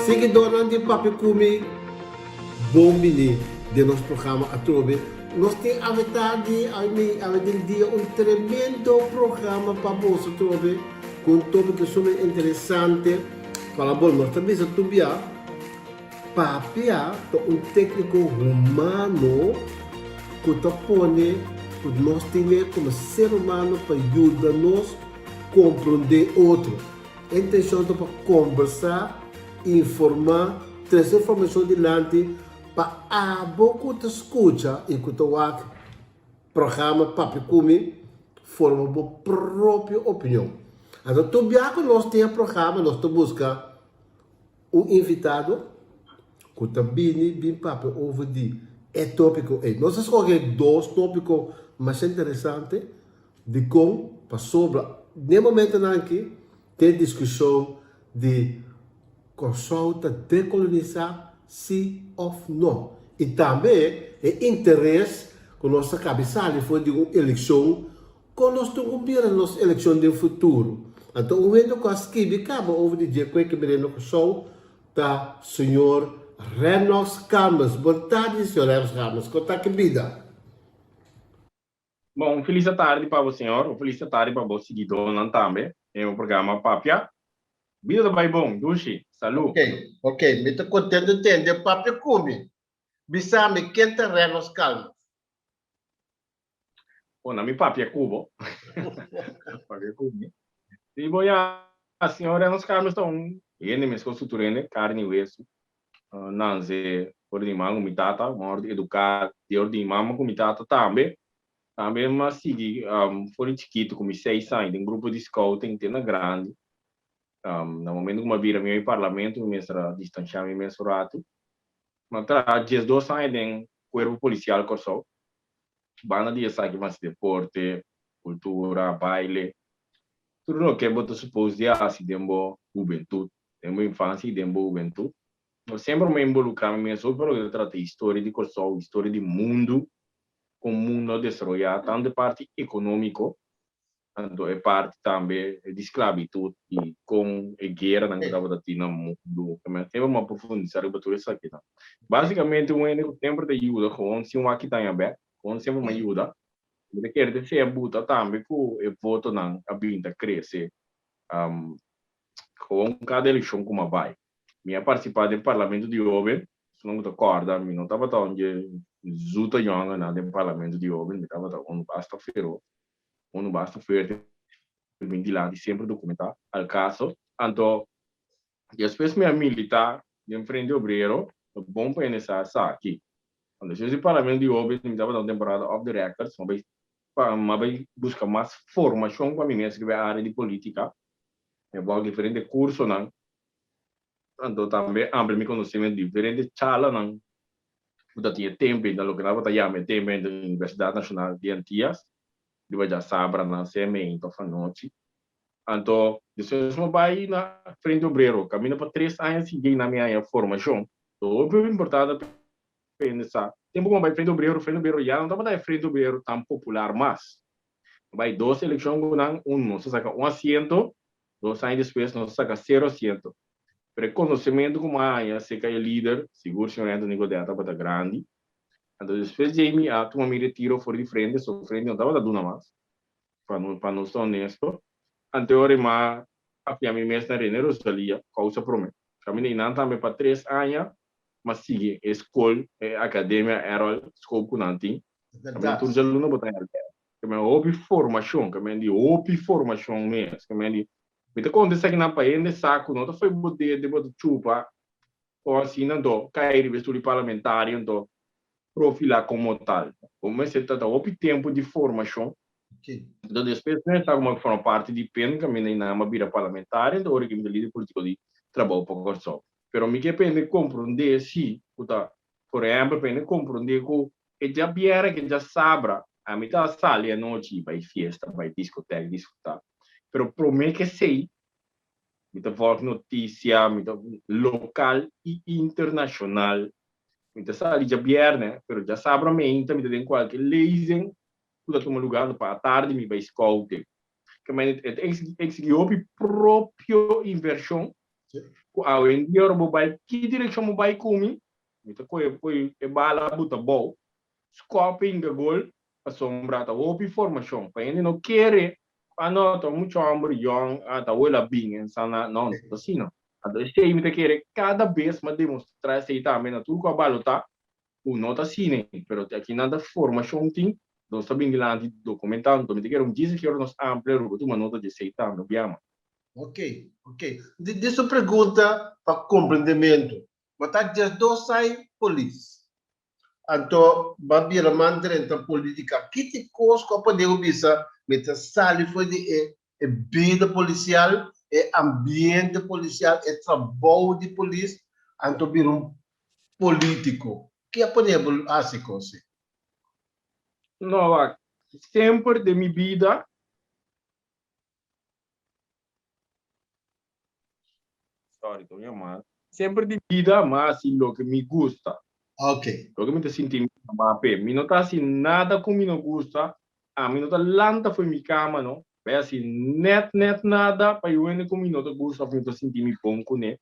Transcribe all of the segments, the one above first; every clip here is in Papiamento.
Seguidornan di Papia Ku Mi, bon bini den nos programa atrobe. Nos tin awe tardi, awe den dia un tremendo programa pa boso atrobe ku un topiko sumamente interesante. Fala bon, nos ta bisa tur bia, papia ta un tekniko humano ku ta pone ku nos tine komo ser humano pa yuda nos komprondé otro. E intenshon ta pa kombersá, informá, trese informashon dilanti pa abo ku ta skucha i ku ta wak programa Papia Ku Mi forma bo propio opinion. Anto tur bia ku nos tin e programa nos ta buska un invitado ku ta bini bin papia over di e topiko ei. Nos a skohe dos topiko masha interesante. Dikon? Pasobra den momentonan aki tin diskushon di Kòrsou ta dekolonisá si òf no. I tambe e interes ku nos ta kabi sali for di un elekshon, kon nos tin ku mira nos elekshon den futuro. Anto un hende ku a skibi kaba over di dje ku e ke bira na Kòrsou ta señor Rennox Calmes. Bon tardi señor Rennox Calmes, kon ta ki bida? Bon, un felis atardi pa bo señor, un felis atardi pa bo siguidónan tambe den bo programa Papia. Bida ta bai bon, dushi, salú. Ok, ok, mi ta contento tende papia cu mi. Bisa mi ken ta Renos Calmes? Bon, na mi papia cu bo. Papia cu mi. Si bo ya, señor Renos Calmes ta un hende meskos cu tur hende, carne y hueso. Nanse for di mama ku mi tata, mi a wòrdu eduká dor di mama ku mi tata tambe. Tambe mi a sigui for di chikitu ku mi seis aña den grupo di scouting te na grandi. Na momento ku mi a bira miembro di parlamento mi mester a distanshá mi mes un ratu. Mi a traha diesdos aña den Kuerpo Polisial Kòrsou. Banda di esaki mi a hasi deporte, kultura, baile, tur loke bo ta supos di hasi den bo hubentut. Den bo infansia i den bo hubentut. No semper mi a involukrá mi mes hopi pa loke ta trata historia di Kòrsou, historia di mundu, kon mundu a desaroyá, tantu e parti ekonómiko, tantu e parti tambe di sklabitut i kon e gueranan ku tabata tin na mundu. Semper mi a profundisá riba tur esakinan. Básikamente un hende ku semper ta yuda gewoon sin wak kita aña bèk, gewoon semper mi a yuda. Mi ta kere te sea buta tambe ku e votonan a bin ta krese. Gewoon kada elekshon ku mi a bai, mi a partisipá den Parlamento di Hóben. Esun ku ta kòrda, mi no tabata un dje zuta yòngernan den Parlamento di Hóben, mi tabata unu basta feroz, unu basta fuerte bin dilanti semper dokumentá al kaso. Anto despues mi a militá den Frente Obrero, ta bon pa hende sa esaki. Anto despues di Parlamento di Hóben mi tabata un temporada off the records, mi a bai pa mi a bai buska mas formashon pa mi mes riba e área di polítika. Mi a wak diferente kursonan, anto tambe amplia mi konosementu di diferente charlanan ku ta tin e tempu ei, na loke nan tabata yama e tempu ei den Universidat Nashonal di Antias, riba djasabranan semente òf anochi. Anto despues mi a bai na Frente Obrero, kaminda pa tres aña sigui nan mi haña formashon. Hopi importante pa hende sa, tempu ku mi a bai Frente Obrero, Frente Obrero ya no tabata e Frente Obrero tan popular mas. Bai dos elekshon ku nan, un nos a saka un asiento, dos aña despues nos a saka sero asiento. Pero e konosementu ku mi a haña aserka e lider, sigur señor Anthony Godett tabata grandi. Anto despues djei mi a tuma mi retiro for di frente, so frente no tabata duna mas, pa no pa nos ta honesto. Anto e ora mi a afia mi mes na Rene Rosalia, kousa prome. Kaminda einan tambe pa tres aña mi a sigui e skol, e akademia Errol School ku nan tin. Kaminda tur djaluna bo ta haña lès. Ke men hopi formashon, ke men di hopi formashon mes, ke men di, mi ta konta esakinan pa hende sa ku no ta fo'i bo dede bo ta chupa o asina anto kai riba e stoel di parlamentario anto profilá komo tal. Bo mester ta ta hopi tempu di formashon. Anto despues mi a sa komo forma parti di pen kaminda i nan a bira parlamentario anto ora ke mi ta lider politiko di Trabou pa Kòrsou. Pero mi ke pa hende komprondé si ku ta por ehèmpel pa hende komprondé ku E djabièrnè ke djasabra ami ta sali anochi bai fiesta, bai diskotèk disfrutá. Pero promé ke esei mi ta vòlg notisia, mi ta lokal i internashonal. Mi ta sali djabièrnè, pero djasabra meinta mi ta den kualke lezing ku ta tuma lugá, pa atardi mi bai scouting. Ke manera e ta eksigí hopi propio invershon. Ku awendia ora bo bai ki direkshon bo bai ku mi, mi ta kohe poi e bala buta bou, skòp hinka gol, pasobra ta hopi formashon. Pa hende no kere ku a no ta mucha hòmber yòn a ta wela bin en sana, no, no ta asina. Anto esei mi ta kere kada bes mi a demostrá esei tambe na tur ku a balotá ku no ta asina, pero te aki nan ta formashon tin, nos ta bin dilanti dokumentá, anto mi ta kere un djis aki ora nos amplia Aruba tuma nota di esei tambe, biama. Ok, ok. Di di su pregunta pa comprendementu. Bo ta 12 ai polis. Anto ba bira man drenta politica. Kiti cos cu a pone bo bisa mi ta sali for di e e bida policial, e ambiente policial, e trabou di polis, anto bira un politico. Ki a pone bo haci cos ei? No, wak, semper den mi bida Sorry, ta un yamada. Semper di bida m'a hasi loke mi gusta. Ok. Loke mi ta sinti mi ama p'e. Mi no ta hasi nada ku mi no gusta. Ami no ta lanta fo'i mi kama no. Bai hasi nèt nèt nada pa yu hende ku mi no ta gusta òf mi no ta sinti mi bon kuné.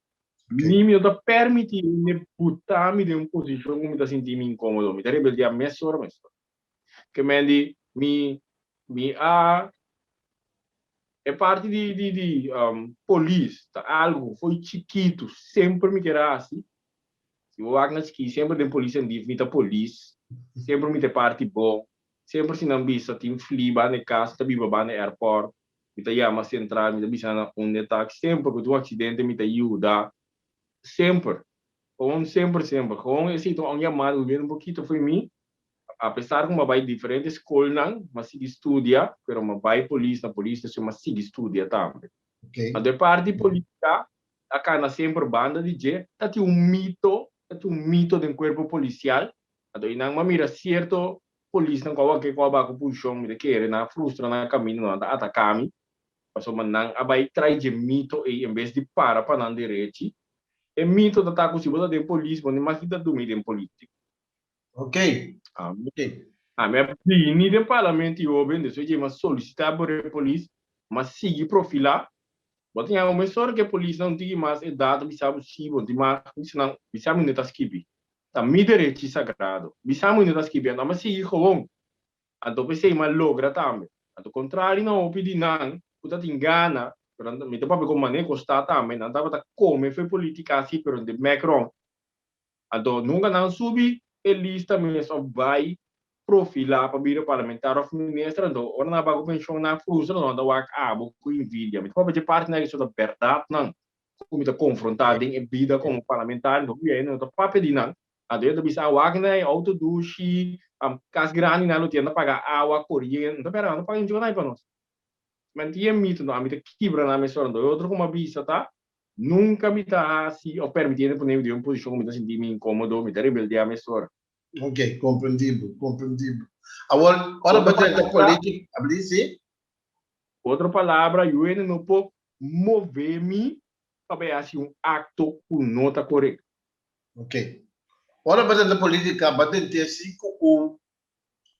Ni mi no ta pèrmití hende buta mi den un posishon ku mi ta sinti mi inkómodo. Mi ta rebeldiá mesora mesora. Ke men di mi mi a e parti di di di polis ta algo fo'i chikitu semper mi kier a hasi. Si bo wak na chikí semper den polis en dif mi ta polis, semper mi ta e parti bon, semper si nan bisa tin fli banda e kas mi ta biba banda e airport, mi ta yama sentral mi ta bisa nan unda e ta, semper ku tin un aksidente mi ta yuda, semper, gewoon semper semper, gewoon esei ta un yamada ku bini un pokito fo'i mi. Apesar ku mi a bai diferente skolnan, mi a sigui studia, pero mi a bai polis, na polis station mi a sigui studia tambe. Anto e parti politica a kana semper banda di dje, ta tin un mito, ta tin un mito den kuerpo polisial, anto einan mi a mira sierto polisnan ku a wak ku a bako posishon, mi ta kere nan a frustra nan kaminda, nan ta ataka mi, pasobra nan a bai trai dje mito ei en bes di para pa nan derechi. E mito ta ta ku si bo ta den polis bo no mas ki ta dumi den politica. Ok. Ami, ami a bini den parlamento y hoben, despues dje mi a solicita por e polis, mi a sigui profila. Bo ta yama mesora ke polisnan un tiki mas edad ta bisa bo si bo tin mas, mi bisa nan, bisa mi no ta skibi. Ta mi derechi sagrado. Bisa mi no ta skibi, anto mi a sigui gewoon. Anto p'esei mi a logra tambe. Anto contrario na hopi di nan ku ta tin gana, pero mi ta papia ku manera ku sta tambe, nan tabata kome for e politica si, pero den mek rond. Anto nunka nan subi e lista mes of bai profila pa bira parlamentario of minister, anto ora nan a bai ku penshon nan a frustra, nan ta wak abo ku invidia. Mi ta papia dje partinan aki so ta berdadnan ku mi ta konfronta den e bida komo parlamentario, anto hopi hende no ta papia di nan, anto e ta bisa a wak nan e auto dushi, kas grandi nan lo tin, nan ta paga awa, koriente, nan ta bera nan ta paga ninguna pa nos. Menti e mito, anto ami ta kibra nan mesora, anto e otro ku mi a bisa ta Nunka mi ta hasi òf permití hende pone mi den un posishon ku mi ta sinti mi inkómodo, mi ta rebeldiá mesora. Ok, komprendibel, komprendibel. Awor, ora bo drenta polítika, abli, si? Ku otro palabra, yu hende no por move mi pa bai hasi un akto ku no ta korekto. Ok. Ora bo drenta polítika, bo drent'é si ku un,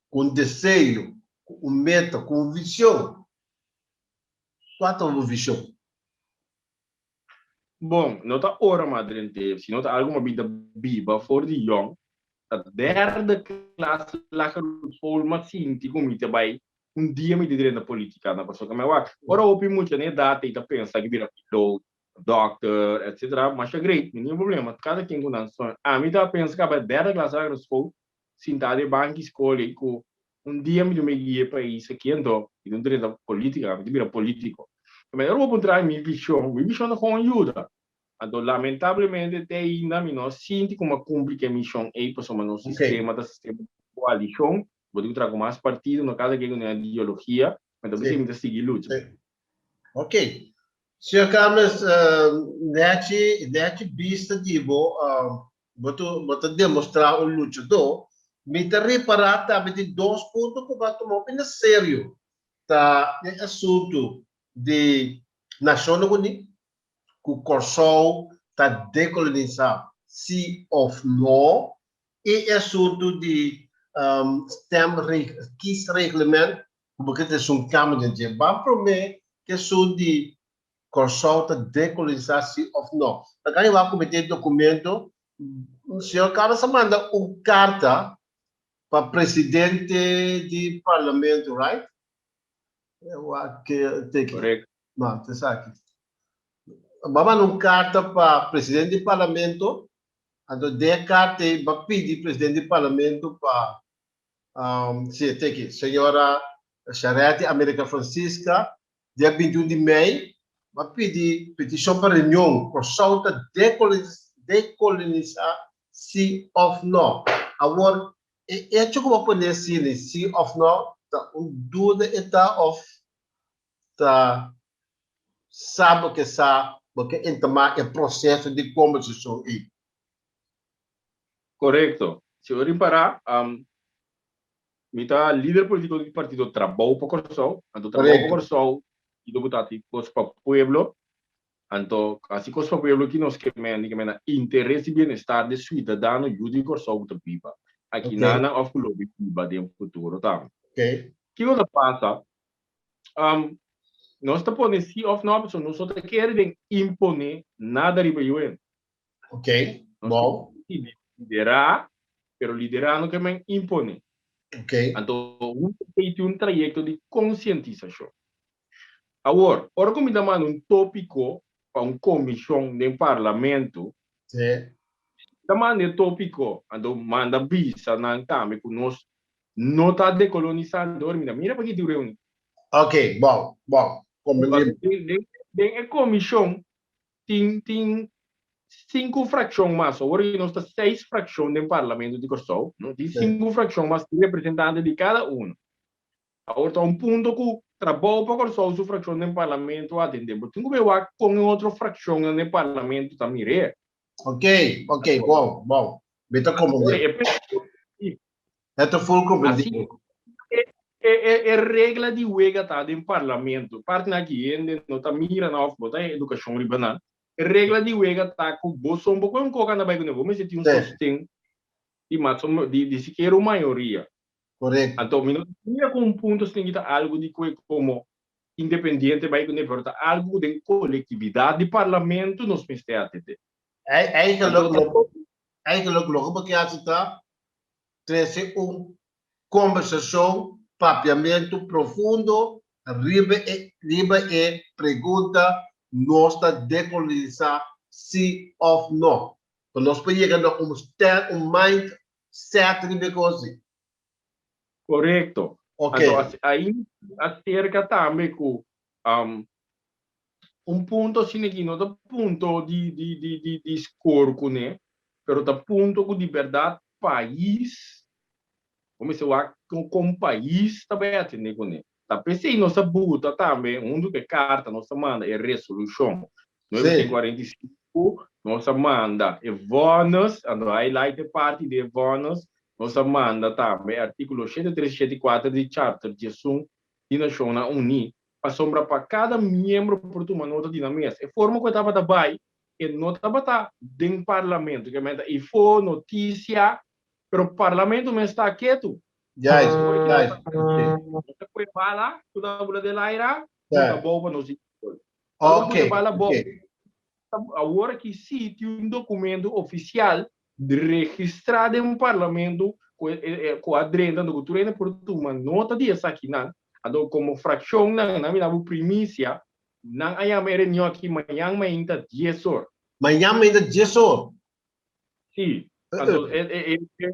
ku un deseo, ku un meta, ku un vision. Kua ta bo vision? Bon, no ta ora m'a drent'é, sino ta algu m'a bin ta biba for di yòn. Ta derde klas lagere school m'a sinti ku mi ta bai un dia mi ta drenta politica na pasobra mi a wak ora hopi mucha na edat ei ta pensa ki bira piloot, dokter, etcetera, masha great, mi no tin problema, kada ken ku nan soño. Ami ta pensa kaba derde klas lagere school sinta den banki skol ei ku un dia mi ta me guia e pais aki anto mi ta drenta politica, mi ta bira politico. Pero ora bo puntra mi vision, mi vision ta con yuda. Anto lamentablemente te ainda mi no sinti cu mi a cumpli cu e mision ei pasobra nos sistema ta sistema di coalicion, bo tin cu traha cu mas partido, no cada ken cu nan ideologia, anto p'esei mi ta sigui lucha. Ok. Señor Carlos, nechi, nechi bista di bo, Bo ta bo ta demostrá un luchadó. Mi ta ripará tambe tin dos punto ku bo a tuma hopi na serio. Ta e asuntu di Nashonnan Uní, ku Kòrsou ta dekolonisá si òf no, i e asuntu di stemre kiesreglement ku bo ke ta esun kambio den dje. Ban promé ku esun di. Kòrsou ta dekolonisá si òf nò. Ta kan wak ku mi tin e dokumento, señor Carlos a manda un karta pa presidente di parlamento, right? Wak teki. Correcto. No, ta esaki. Bo a manda un karta pa presidente di parlamento, anto den e karta ei bo a pidi presidente di parlamento pa si, teki, señora Charetti America Francisca Dia 21 di mei, bo a pidi petishon pa reunion. Kòrsou ta dekolonisá si òf nò? Awor, e echo ku bo a pone asina, si òf nò, ta un duda e ta òf ta sa bo ke sa, bo ke entamá e proseso di kombersashon ei? Korekto. Si bo ripará, Mi ta lider politico di partido Trabou pa Kòrsou. Anto Trabou pa Kòrsou kido ku ta hasi kos pa pueblo. Anto hasi kos pa pueblo ki nos ke men ke men na interes i bienestar di suidadano yu di Kòrsou ku ta biba aki nan òf ku lo bin biba den futuro tambe. Kiko ta pasa? Nos ta pone si òf no pasobra nos no ta kere den impone nada riba yu hende. Ok, bon. Liderá, pero liderá no ke men imponé. Ok. Anto un tin un trayekto di konsientisashon. Awor, ora ku mi ta manda un tópiko pa un komishon den parlamento, Sí. ta manda e tópiko, anto manda bisa nan tambe ku nos no ta dekolonisando. Ora mi ta mira pa ki tin reuni. Ok, bon, bon. Komprendí. Den e komishon Tin tin sinku frakshon mas. Awor aki nos ta seis frakshon den Parlamento di Kòrsou. No tin sinku frakshon mas tin representante di kada uno. Awor ta un punto ku Trabou pa Kòrsou su frakshon den Parlamento a atendé. Bo tin ku bai wak kon e otro frakshonnan den Parlamento ta mir'é. Ok, ok, bon, bon. Mi ta komprendé. E ta full comprendí. E regla di wega ta den parlamento. Partinan aki hende no ta mira nan of bo ta e edukashon riba nan. E regla di wega ta ku bo son bo kohe un koka anda bai kuné. Bo mester tin un sosten di mas di di sikiera un mayoria. Korekto. Anto mi no ta mira ku un punto esaki ta algu di kohe komo independiente bai kuné pero ta algu ku den kolektividat di parlamento nos mester atendé. Eigenlijk eigenlijk loke bo ke hasi ta trese un kombersashon, papiamentu profundo riba e riba e pregunta nos ta dekolonisá si òf no. Pa nos por yega na un stand un mind set riba e kos ei. Korekto. Ok. Anto ahí aserka tambe ku un punto asina aki no ta punto di di di di di skor kuné, pero ta punto ku di bèrdat pais, bo mester wak kon pais ta bai atendé kuné. Ta p'esei nos a buta tambe huntu ku e karta nos a manda e resolushon 945, nos a manda e vònes, anto highlight e parti di e vònes, nos a manda tambe artíkulo 7374 di Charter 11 di Nashonnan Uní, pasobra pa kada miembro por tuma nota di nan mes. E forma ku e tabata bai, e no tabata den parlamento, ke menta ifo, notisia, pero parlamento mes ta ketu. Juist, juist. Nos ta koe bala ku ta bula den laira, ku ta bou pa nos di skol. Ok, bala bou. ok. Awor aki si tin un documento oficial registra den parlamento cu cu a drenta anto cu tur hende por tuma nota di esakinan. Anto como fraccionnan nan mira bo primicia, nan a yama e reunion aki mañan mainta dies or. Mañan mainta dies or? Si. Anto e e e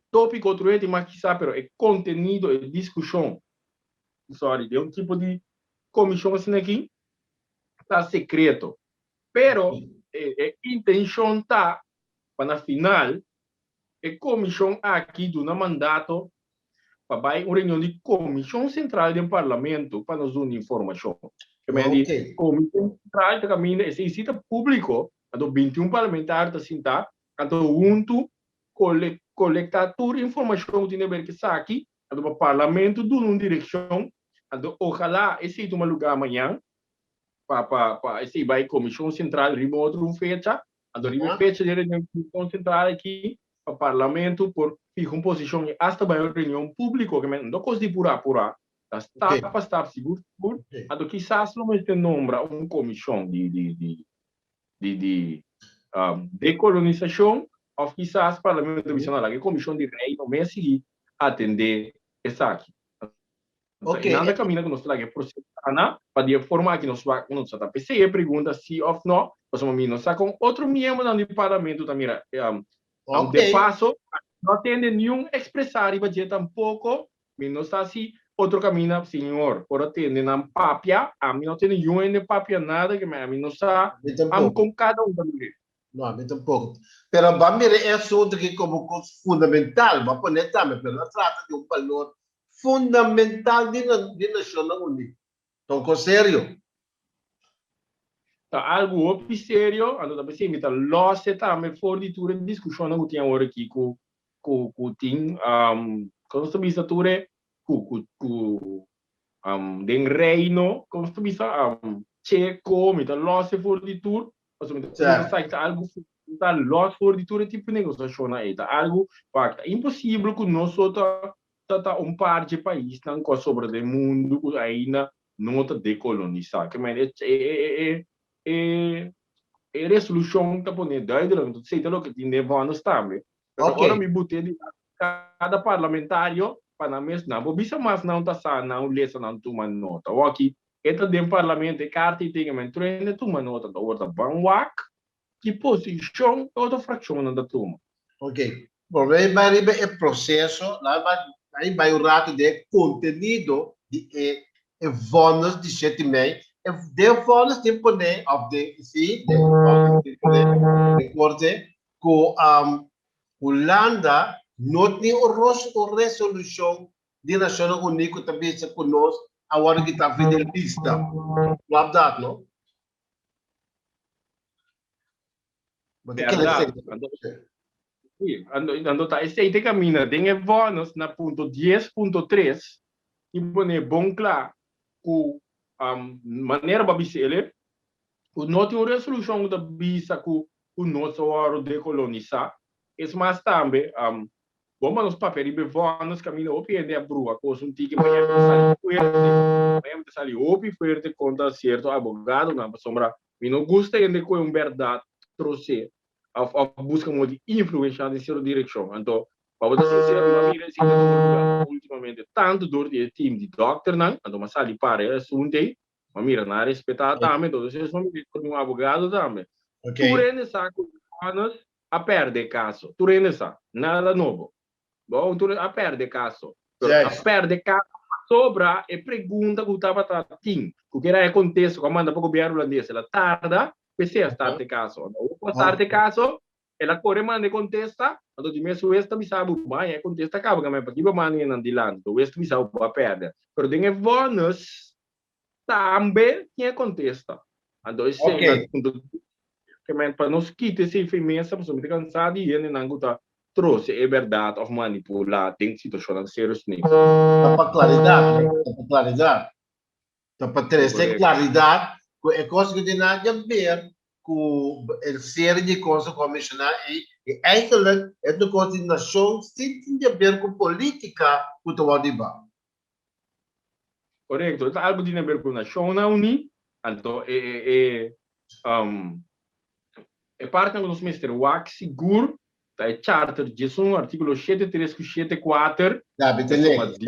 topico tur hende tin mas kisa pero e contenido, e discusion, sorry, den un tipo di comision asina aki ta secreto. Pero e intencion ta pa na final e comision aki duna mandato pa bay un reunion di comision central den parlamento pa nos duna informacion. Ke men di comision central ta caminda esey si ta publico, anto 21 parlamentario ta sinta, anto hunto colecta tur informacion cu tin di haber cu esaki, anto pa parlamento duna un direccion, anto ojalá esey tuma lugar mañan. Pa pa pa esei bai Komishon Sentral riba otro un fecha, anto riba e fecha di reunion di Komishon Sentral aki pa Parlamento por fiha un posishon i asta bai un reunion públiko, ke men no kos di purá purá. Ta stap pa stap sigur sigur. Anto kisas lo mester nombra un komishon di di di di di dekolonisashon òf kisas Parlamento bisa no laga e komishon di Reino mes sigui atendé esaki. Anto e nan ta kaminda ku nos ta laga e proseso kana pa di e forma aki nos wak ku nos ta p'esei e pregunta si òf no pasobra mi no sa kon otro miembronan di Parlamento ta mira De paso no a tende niun expresa riba dje tampoco. Mi no sa si otro camina señor por a tende nan papia. Ami no tende niun hende papia nada ke ami no sa am con cada un ta mira. No, ami tampoco. Pero bo a mira e asunto aki como cos fundamental. Bo a pone tambe, pero a trata di un balor fundamental di Nacionnan Uní. Ta un kos serio. Ta algu hopi serio, anto ta p'esei mi ta lòs e tambe for di tur e diskushonnan ku tin awor aki ku ku ku tin kon nos ta bisa tur e ku ku ku den reino kon nos ta bisa cheko mi ta lòs e for di tur pasobra mi ta bisa esaki ta algu ta lòs for di tur e tipo di negosiashonnan ei ta algu wak ta imposibel ku nos so ta Ta ta un par dje paisnan ku a sobra den mundu ku ainda no ta dekolonisá. Ke men e e e e resolushon ta pone duidelijk, entonces esei ta loke tin den vònes tambe. Pero ora mi but'é dilanti kada parlamentario pa nan mes nan por bisa mas nan ta sa, nan lesa, nan tuma nota. Awor aki e ta den parlamento, e karta ei tin, men tur hende tuma nota. Awor ta ban wak ki posishon e otro frakshonnan ta tuma. Ok, promé bai riba e proseso, laga bai laga bai un rato den e kontenido di e e vònes di shete mei. E den vònes tin pone, òf den si, den vònes tin pone den korte ku Hulanda no tin un ros un resolushon di Nashonnan Uní ku ta bisa ku nos a wòrdu kitá for di e lista. Klopt dat, no? Berdad. Sí, ando ta esei te camina den e vonnis na punto 10.3 y pone bon cla cu um, manera bo a bisa ele, cu no tin un resolucion cu ta bisa cu cu nos a wòrdu decolonisa. Es mas tambe, um, bon pa nos papia riba e vonnis caminda hopi hende a bruha cos un tiki, mañana mi ta sali fuerte, mañana mi ta sali hopi fuerte contra cierto abogadonan pasobra Mi no gusta hende koe un bèrdat trosé òf òf buska modo di influenshá den sierto direkshon. Anto, pa bo ta sinsero, mi a mira esei ta tuma lugá últimamente tantu dor di e team di dòkternan, anto mi a sali para e asuntu ei, mi a mira nan a respetá tambe, anto despues mi a mira dor di un abogado tambe. Tur hende sa ku Johannes a pèrdè e kaso, tur hende sa, nada nobo. Bon, tur a perde caso. Pero a perde caso pasobra e pregunta cu tabata tin, cu kier a e contesta cu a manda pa gobierno hulandes, el a tarda, p'esey a start e caso. Anto ora cu a start e caso, el a core manda e contesta, anto di mes hues ta bisa bo, baña e contesta caba, cambia paki bo manda nan dilanti, anto hues ta bisa bo, bo a perde. Pero den e vonnis tambe tin e contesta. Anto esey na punto ke men pa nos kita esey fei mesa pasobra mi ta cansa di hendenan cu ta troce e berdad of manipula den situacionnan serio asina. Ta pa claridad, ta pa claridad. Ta pa trece claridad cu e cos cu tin na haber cu e serie di cosnan cu a menciona ey y eigenlijk e ta un cos di nacion sin tin di haber cu politica cu ta wordo hiba. Korekto, e ta algu tin haber ku Nashonnan Uní, anto e e e e partinan ku nos mester wak sigur ta e Charter 11, artíkulo shete tres ku shete kuater, pasobra di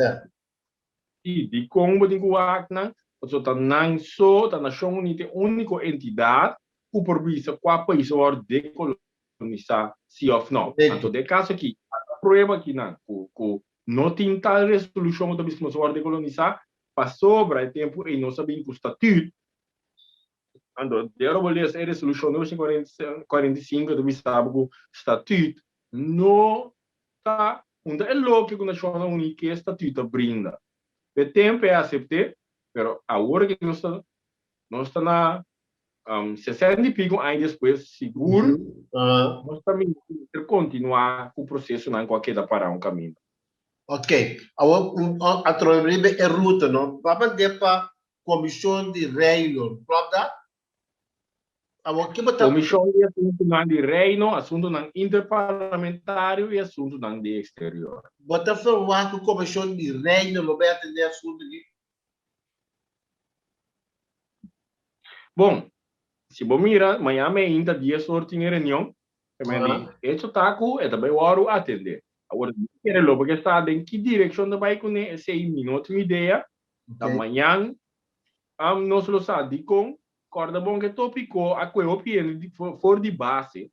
si dikon bo tin ku wak nan, pasobra ta nan so, ta Nashon Uní ta e úniko entidat ku por bisa kua pais a wòrdu dekolonisá si òf nò. Anto den e kaso aki, a prueba akinan ku ku No tin tal resolushon ku ta bisa ku nos a wòrdu dekolonisá, pasobra e tempu ei nos a bin ku statüt. Anto, den ora bo lesa e resolushon 1945 ta bisa bo ku statüt no ta unda e loke ku Nashonnan Uní ke statüt ta brinda. E tempu ei a asept'é, pero awor ke nos ta nos ta na 60 i pico aña despues, sigur nos ta mester kontinuá ku prosesonan ku a keda pará un kaminda. Ok, awor atrobe riba e ruta no, bo a mand'é pa Komishon di Reino, klopt dat? Awor ki bo ta. Komishon di Asuntunan di Reino, Asuntunan Interparlamentario i Asuntunan di Eksterior. Bo ta ferwagt ku Komishon di Reino lo bai atendé e asuntu aki? Bon, si bo mira, mañan meinta dies or tin e reunion, e men di, hecho ta ku e ta bai wòrdu atendé. Awor, mi kere lo porque sa den ki direkshon ta bai kuné esei mi no tin idea. Ta mañan nos lo sa dikon. Kòrda bon ku e tópiko a kue hopi hende for di base.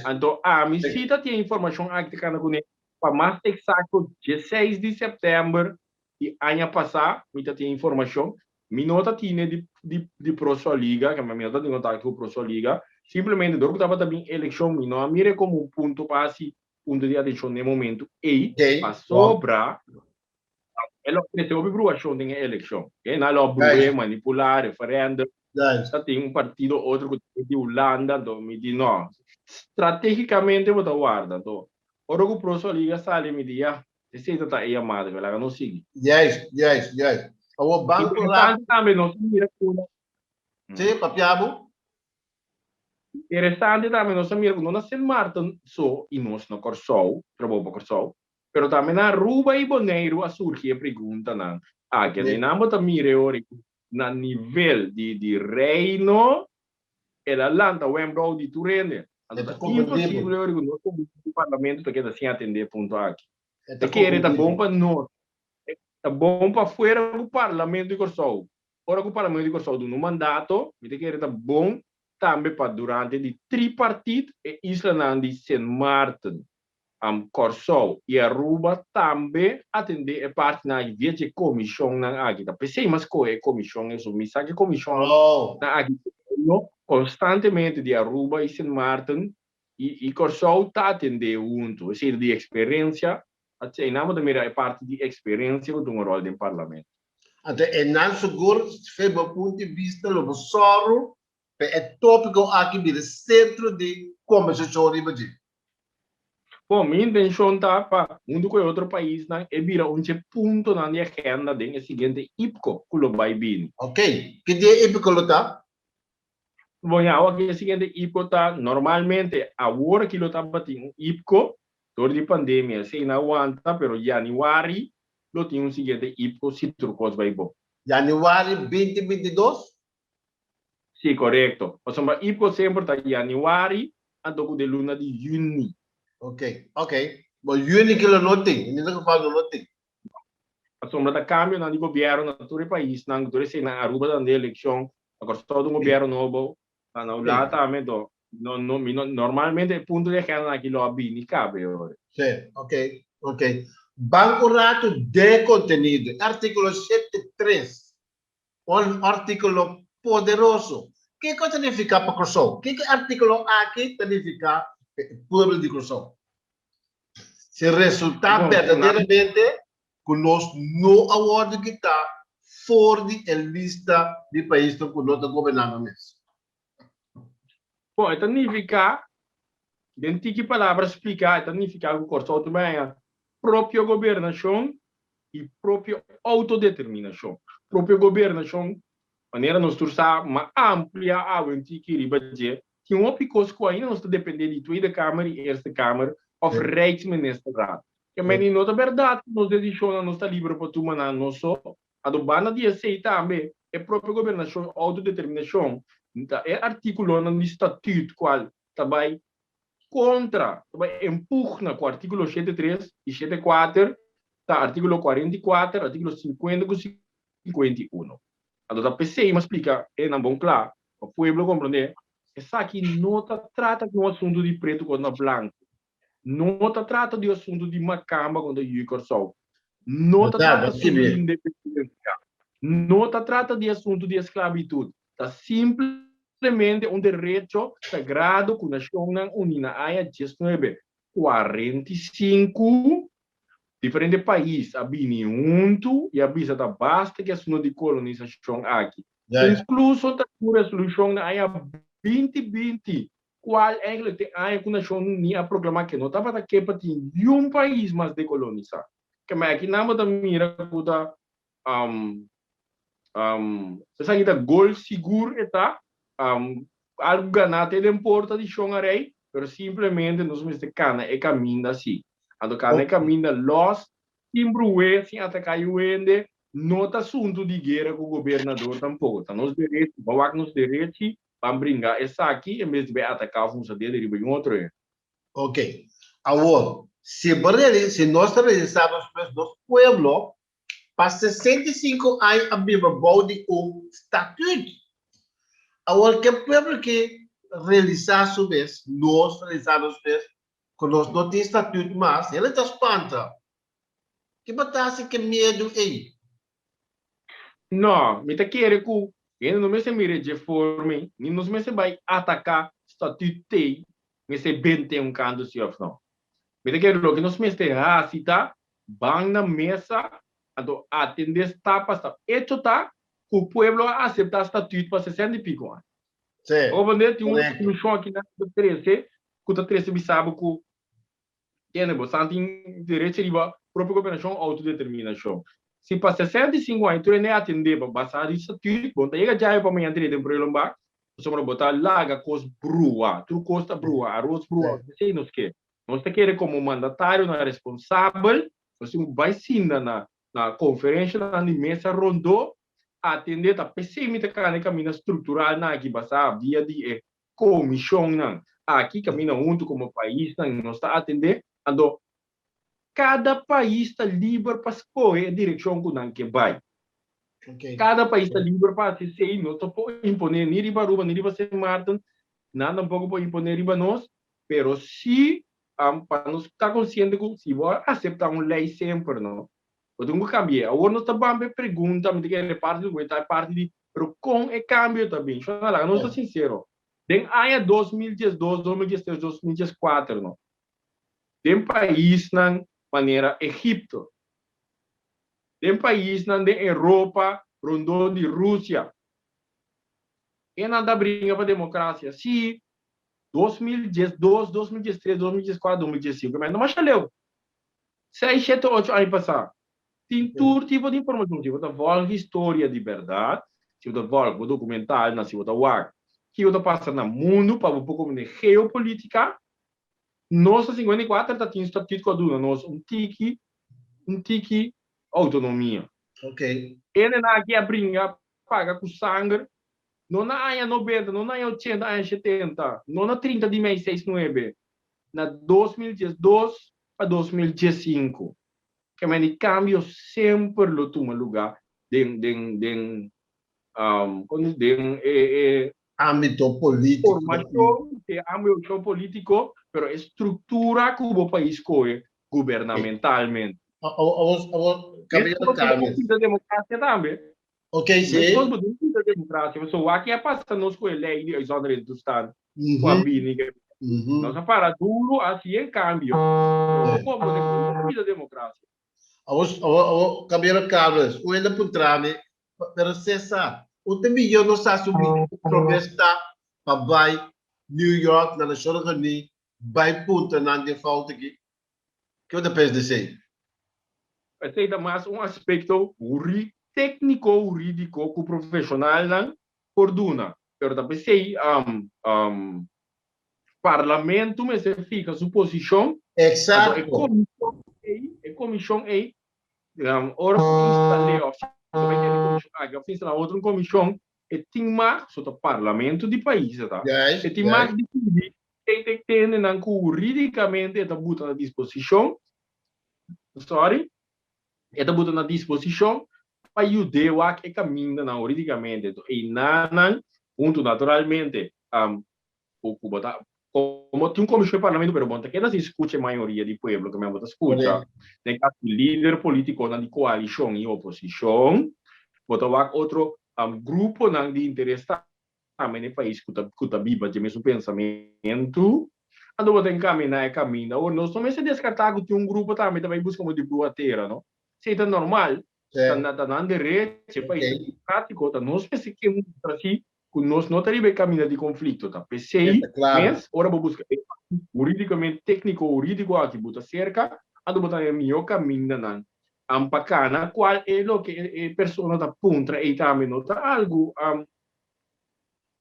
Anto ami si ta tin e informashon aki ta kana kuné pa mas eksakto dieseis di sèptèmber di aña pasá mi ta tin informashon. Mi no ta tine di di di Prosoliga, kamba mi no ta tin kontakto ku Prosoliga. Simplemente dor ku tabata bin elekshon mi no a mir'e komo un punto pa hasi punto di atenshon n'e momentu ei, pasobra e lo trese hopi bruashon den e elekshon. Oke, nan lo a bru'e, manipulá, referèndum, ta tin un partido otro ku ta di Hulanda, anto mi di no, stratégikamente bo ta warda. Anto ora ku Prosoliga sali mi di ya, Esei ta ta e yamada ku laga nos sigui. Juist, juist, juist. Awor ban ku rato. Interesante tambe nos a mira ku. Sí, papia bo. Interesante tambe nos a mira ku no na Sint Maarten so i nos na Kòrsou, trabou pa Kòrsou, pero tambe na Aruba i Boneiru a surgi e preguntanan aki. Anto nan bo ta mira e ora ku na nivel di di Reino El a lanta wembrouw di tur hende. Anto ta imposibel ora ku nos komo di parlamento ta keda sin atendé e punto aki. Ta kere ta bon pa nos, ta bon pa fuera ku parlamento di Kòrsou. Ora ku parlamento di Kòrsou duna un mandato, mi ta kere ta bon tambe pa durante di tripartit e islanan di Sint Maarten, Kòrsou i Aruba tambe atendé e partinan aki via dje komishonnan aki. Ta p'esei mas kohe e komishon esun. Mi sa ku e komishonnan aki no konstantemente di Aruba i Sint Maarten i Kòrsou ta atendé huntu. Esei ta di eksperensia. Einan bo ta mira e parti di eksperensia ku ta un ròl den parlamento. Anto einan sigur, fe bo punto di bista lo bo sòru pa e tópiko aki bira sentro di kombersashon riba dje. Bon, mi intencion ta pa hunto cu e otro paisnan e bira un dje puntonan di agenda den e siguiente IPCO cu lo bay bini. Ok, ki dia e IPCO lo ta? Bon, ya, awor e siguiente IPCO ta normalmente awor aki lo tabatin un IPCO dor di pandemia esey no a wanta pero januari lo tin un siguiente IPCO si tur cos bay bon. Januari binti 22? Sí, korekto. Pasobra IPCO semper ta yanüari anto ku den luna di yüni. Ok, ok. Bo yüni ki lo no tin, en ieder geval lo no tin. Pasobra ta kambionan di gobièrnu na tur e paisnan, ku tur esei na Aruba ta den elekshon, na Kòrsou ta un gobièrnu nobo, na Hulanda tambe, anto no no mi no normalmente e punto di agendanan aki lo a bini kabe ora. Sí, ok, ok. Ban un ratu den kontenido. E artíkulo 73 Un artíkulo poderoso. Kiko ta nifiká pa Kòrsou? Kiko e artíkulo aki ta nifiká pa e pueblo di Kòrsou? Si resultá berdaderamente ku nos no a wòrdu kitá for di e lista di paisnan ku no ta goberná nan mes. Bon, e ta nifiká, den tiki palabra spliká, e ta nifiká ku Kòrsou ta bai haña propio gobernashon i propio outodeterminashon. Propio gobernashon, manera nos tur sa, ma amplia awe un tiki riba dje, tin hopi kos ku ainda nos ta dependé di Tweede Kamer i Eerste Kamer òf Rijksministerraad. Ke meni no ta bèrdat ku nos desishonnan nos ta liber pa tuma nan nos so. Anto banda di esei tambe e propio gobernashon i outodeterminashon ta e artíkulonan di Statuut kual ta bai kontra, ta bai en pugna ku artíkulo 73 i 74 ta artíkulo 44, artíkulo 50 ku 51. Anto ta p'esei mi a splika e nan bon kla pa pueblo komprondé, esaki no ta trata di un asuntu di pretu kontra blanku, no ta trata di un asuntu di makamba kontra yu Kòrsou, no ta trata asuntu di independensia, no ta trata di asuntu di esklabitut, ta simplemente un derecho sagrado ku Nashonnan Uní na aña 1945 Diferente pais a bini huntu i a bisa ta basta ku e asuntu di kolonisashon aki. Inkluso ta tin un resolushon na aña 2020, kual eigenlijk ta e aña ku Nashon Uní a proklamá ke no tabata ke pa tin niun pais mas dekolonisá. Kemey aki nan bo ta mira ku ta Esaki ta gol sigur e ta. Algu ganá te den porta di Shon Arey, pero simplemente nos mester kana e kaminda si. Anto kana e kaminda lòs, sin bruhé, sin ataká yu hende. No ta asuntu di guera ku gobernador tampoko. Ta nos derechi, bo a wak nos derechi, ban bringa esaki en bes di bai ataká òf usa dedo riba un otro hende. Ok. Awor, si bo reali, si nos ta realisá nos mes, nos pueblo pa 65 aña a biba bou di un statuut. Awor, ke pueblo ke realisá su mes, nos realisá nos mes, ku nos no tin statuut mas, hende ta spanta. Ki bo ta hasi ke miedu ei? No, mi ta kere ku hende no mester mira dje forma ei, ni nos mester bai ataká Statut ei, mester bent'é un kantu si òf no. Mi ta kere loke nos mester hasi ta ban na mesa anto atendé stap pa stap. Echo ta ku pueblo a aseptá Statut pa sesenta i piko aña. Sí, Oponde tin un korekto. resolushon aki nan ku ta trese ku ta trese bisa bo ku Kende bo san tin derecho riba propio gobernashon o outodeterminashon. Si pa 65 aña tur hende a atendé pa basá di statut, bo no ta yega djayo pa mañana drenta den prullenbak, pasobra bo ta laga kos brua, tur kos ta brua, aros brua, esei nos ke. Nos ta kere komo mandatarionan responsabel, nos tin ku bai sinta na na konferenshanan di mesa rondó, atendé ta p'esei mi ta kana e kaminda strukturalnan aki basá via di e komishonnan aki kaminda huntu komo paisnan nos ta atendé, anto kada pais ta liber pa skohe e direkshon ku nan ke bai. Kada pais ta liber pa hasi esei, nos no por imponé ni riba Aruba ni riba Sint Maarten, nan tampoko por imponé riba nos, pero si pa nos ta konsiente ku si bo a aseptá un lei semper no, Bo tin ku kambi'é. Awor nos ta ban pa e pregunta, mi ta kere parti di ku ta e parti di, pero kon e kambio ta bin? Shona laga nos ta sinsero. Den aña 2012, 2013, 2014 no, den paisnan manera Egipto, den paisnan den Europa rondó di Rusia, e nan ta bringa pa demokrasia. Sí, 2012, 2013, 2014, 2015, no masha leu. Seis, shete, ocho aña pasá. Tin tur tipo di informashon. Si bo ta vòlg historia di bèrdat, si bo ta vòlg bo dokumentalnan, si bo ta wak kiko ta pasa na mundu pa bo por komprendé geopolítika. Nos na 54 ta tin statut ku a duna nos un tiki, un tiki outonomia. Hendenan aki a bringa paga ku sanger, no na aña nobenta, no na aña ochenta, aña shetenta, no na 30 di mei seis nuebe, na 2012 pa 2015. Ke meni kambio semper lo tuma lugá den den den kon den e e Ámbito polítiko. Formashon den ámbito polítiko, pero e struktura ku bo pais kohe gubernamentalmente. Awor awor Gabriel Carles. Demokrasia tambe. Ok, sí. Meskos bo tin kita demokrasia, pasobra wak a pasa nos ku e lei di uitzonderingstoestand ku a bini ke nos a para duru hasi e kambio, pero bo komprende ku no ta kita demokrasia. Awor, awor, awor, Caballero Carlos, un hende a puntra mi, pero Cesar, un ta mihó nos hasi un bichi ku promé stap pa bai New York na Nashonnan Uní bai puntra nan den fout aki? Ke bo ta pensa di esei? Esei ta mas un aspekto tékniko hurídiko ku profeshonalnan por duna. Pero ta p'esei Parlamento mester fika su posishon. Anto e komishon ei, e komishon ei, ora ku instal'é òf si ta bai tene komishon aki òf si instalá otro komishon, e tin mag, so ta Parlamento di pais e ta, e tin mag di pidi Ey ta tende nan cu huridicamente e ta buta na disposicion, sorry, e ta buta na disposicion pa yud'é wak e camindanan huridicamente. Enton eynanan hunto naturalmente cu cu bo ta, como tin un comision di parlamento pero bo no ta keda sin scucha e mayoria di pueblo ke men bo ta scucha den caso di lider politiconan di coalicion y oposicion, bo ta wak otro gruponan di interes tambe na e pais ku ta ku ta biba dje mesun pensamentu, anto bo ta enkaminá e kaminda. Awor, nos no mester deskartá ku tin un grupo tambe ta bai buska motibu bruha tera, no. Esei ta normal, ta na ta nan derecho, e pais ta demokratiko, ta nos mester ke mustra si ku nos no ta riba e kaminda di konflikto. Ta p'esei mes, ora bo buska e parti huridikamente, tekniko huridiko aki bo ta serka, anto bo ta na e mihó kamindanan pa kana, kual e loke e persona ta puntra ei tambe no ta algu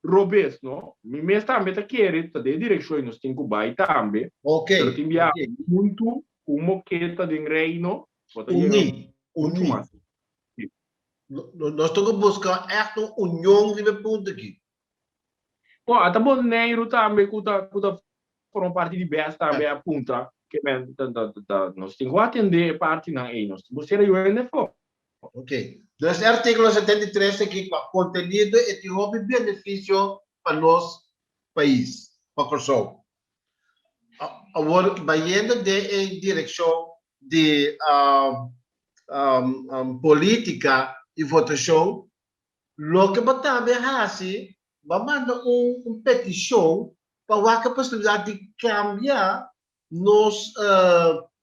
robes, no? Mi mes tambe ta kere ta den e direkshon i nos tin ku bai tambe. Pero tin bia huntu ku un moketa den Reino bo ta yega muchu mas. Nos tin ku buska ègt un union riba e punto aki. Bon, ata Boneiru tambe ku ta ku ta forma parti di bes tambe a puntra ke men ta ta ta nos tin ku atendé e partinan ei, nos tin ku sera yu hende afó. Ok. Dus e artíkulo 73 aki pa kontenido e tin hopi benefisio pa nos pais, pa Kòrsou. Awor bayendo den e direkshon di polítika i votashon, loke bo tambe hasi, bo a manda un petishon pa wak e posibilidat di kambia nos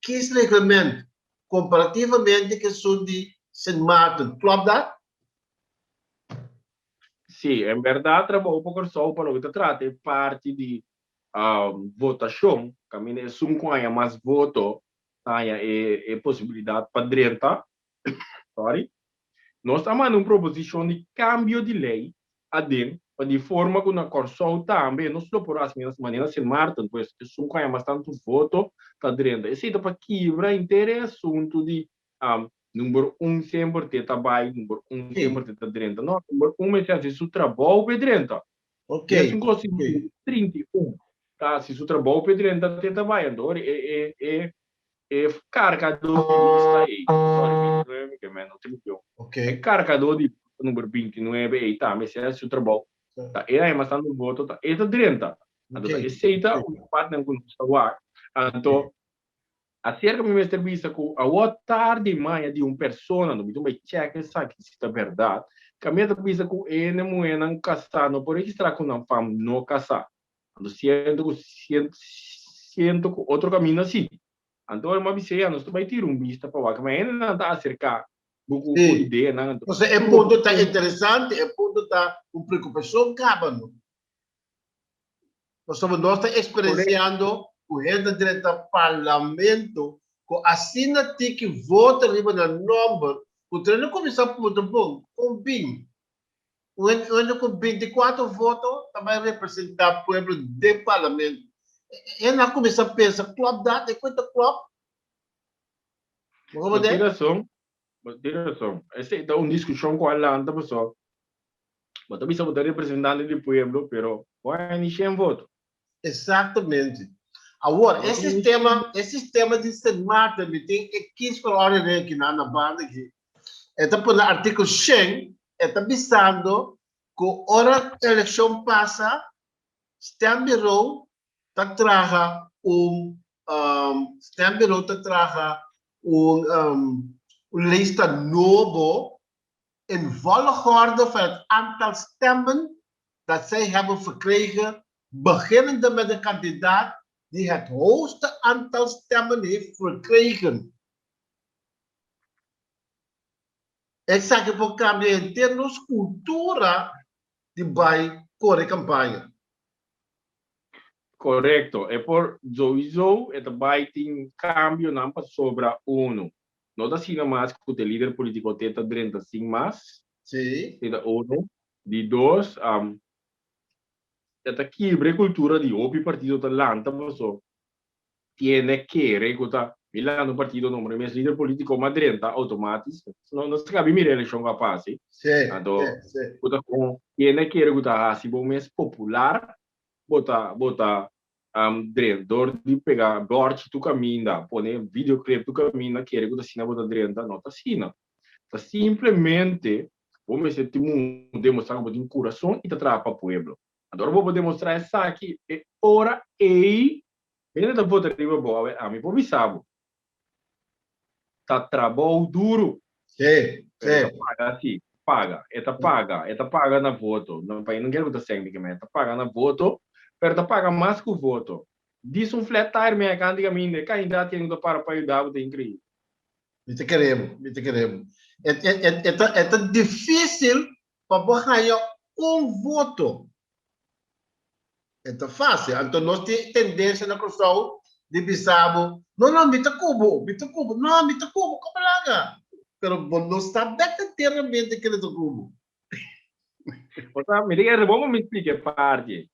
kiesreglement komparativamente ku esun di Sint Maarten. Klopt dat? Sí, en bèrdat trabou pa Kòrsou pa loke ta trata e parti di votashon, kaminda esun ku haña mas voto ta haña e posibilidat pa drenta, sorry, nos a manda un proposishon di kambio di lei aden pa di forma ku na Kòrsou tambe nos lo por hasi manera na Sint Maarten, pues esun ku haña mas tantu voto ta drenta. Esei ta pa kibra henter e asuntu di number un semper te ta bai, number un semper te ta drenta. No, number un mester hasi su trabou pa e drenta. Mesun kos si number 31 ta hasi su trabou pa e drenta te ta bai. Anto ora e e e e karkadó di lista ei, sorry 29 mi ke men no 31, e karkadó di lista number 29 ei tambe si a hasi su trabou ta e haña mas tantu voto ta e ta drenta. Anto ta esei ta un partnan ku nos ta wak. Anto Aserka mi mester bisa ku awor tardi maña di un persona, no mi tin bai chèk esaki si ta bèrdat, kaminda ta bisa ku e hende muhénan kasá no por registrá ku nan fam no kasá. Anto siento ku siento ku otro kaminda si. Anto ora mi a bis'é ya nos ta bai tira un bista pa wak, ma e hendenan ta aserká bo ku ideanan anto. Pasobra e punto ta interesante, e punto ta un preokupashon kaba no. Pasobra nos ta eksperensiando ku hende drenta parlamento ku asina tiki vota riba nan nòmber ku tren a kuminsá puntra, Bon, kon bin un hende ku 24 voto ta bai representá pueblo den parlamento? Hende a kuminsá pensa, Klòp dat? E kuenta klòp? Bo tin rason, bo tin rason. Esei ta un diskushon ku a lanta pasobra Bo ta bisa bo ta representante di pueblo, pero bo a ni shen voto. Exactamente. Awor, e sistema, e sistema di Sint Maarten, mi tin e kiesverordening aki na na banda aki. E ta pone artikel shen, e ta bisando ku ora elekshon pasa, stembureau ta traha un, stembureau ta traha un, un lista nobo in volgorde van het aantal stemmen dat zij hebben verkregen, beginnende met de kandidaat die het hoogste aantal stemmen heeft verkregen. Esaki por kambia henter nos kultura di bai kore kampaña. Korekto, e por souiso e ta bai tin kambionan pasobra unu. No ta asina mas ku te lider politiko te ta drenta sin mas. Sí. E ta uno. Di dos, e ta kibra e kultura di hopi partido ta lanta paso tiene kere ku ta mi lanta un partido nombra mi mes lider politiko m'a drenta automatis. No no sa kabi mira elekshon ku a pasa. Sí, Anto sí, sí. ku ta kon tiene kere ku ta hasi bo mes popular bo ta bo ta Drenta dor di pega bòrchi tur kaminda, pone videoclip tur kaminda, kere ku ta asina bo ta drenta, no ta asina. Ta simplemente bo mester tin un demostrá ku bo tin kurason i ta traha pa pueblo. Anto ora bo por demostrá esaki, e ora ei hende ta vota riba bo. Awe ami por bisa bo, ta trabou duru. Sí, Pero e ta sí. paga sí, paga. E ta paga, e ta paga na voto. No, pa e no kere ku ta sèn di kemé. E ta paga na voto, pero ta paga mas ku voto. Dis un flat tire mi a kanta di kaminda, e kandidat ken ku ta para pa yuda bo ta inkreibel. Mi ta kere bo, mi ta kere bo. E, e, e, e ta, e ta difísil pa bo haña un voto. E ta fácil. Anto nos tin tendencia na Kòrsou di bisa bo, No, no, mi ta ku bo, mi ta ku bo, no, mi ta ku bo, komo laga? Pero bo no sa berdaderamente kende ta ku bo. Bo sa, mi ta kere bon pa mi splika e parti ei.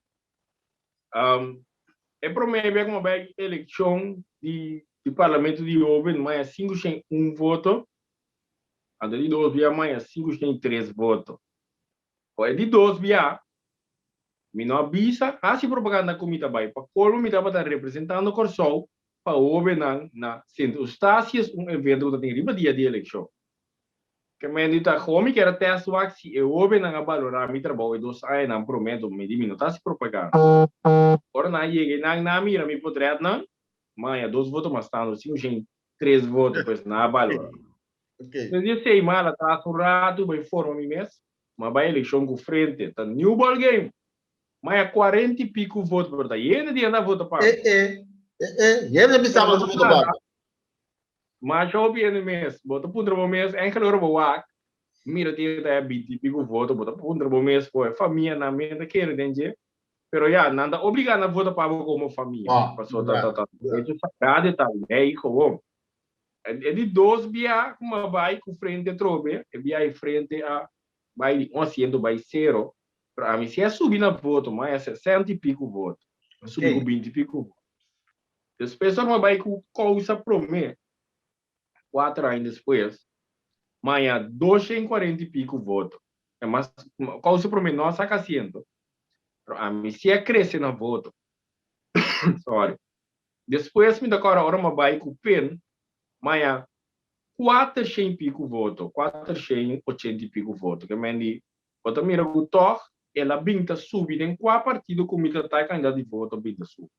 E promé bia ku mi a bai elekshon di di parlamento di hoben, mi a haña 501 voto. Anto di dos bia m'a haña 503 voto. O e di dos bia mi no a bisa hasi propaganda ku mi ta bai. Pa kolmo mi tabata representando Kòrsou pa hóbennan na Sint Eustatius, un evento ku ta tin riba dia di elekshon. Ke men di ta kon mi kier a tèst wak si e hóbennan a balorá mi trabou e dos añanan promé do mi di mi no ta hasi propaganda. Ora nan a yega einan nan a mira mi potrètnan, m'a haña dos voto mas tantu, 503 voto, pues nan a balorá. Despues di esei m'a hala tras un ratu bai forma mi mes, m'a bai elekshon ku Frente, ta new ball game! M'a haña kuarenta i piku voto, pero ta yende di hende a vota pa mi. Yende bisa mas a vota pa mi. Masha hopi hende mes. Bo ta puntra bo mes, enkel ora bo wak, mira tin hende ta haña binti i piku voto, bo ta puntra bo mes ku e famianan men ta kere den dje. Pero ya, nan ta obligá na vota pa bo komo famia. Pasobra ta ta derecho sagrado e ta lei gewoon. E di dos bia ku mi a bai ku Frente atrobe, e bia ei Frente a bai di un asiento bai sero, pero ami si a subi na voto, mi a haña sesenta i piku voto. Mi a subi ku binti i piku voto. Despues ora mi a bai ku Kousa Promé, kuater aña despues, mi a haña doshen kuarenta i piku voto. E mas, Kousa Promé no a saka asiento, pero ami si a krese na voto. Sorry. Despues mi ta kòrda ora mi a bai ku pen, mi a haña kuatershen i piku voto, 480 i piku voto. Ke men di, bo ta mira ku tòg el a bin ta subi den kua partido ku mi ta ta e kandidat di voto a bin ta subi.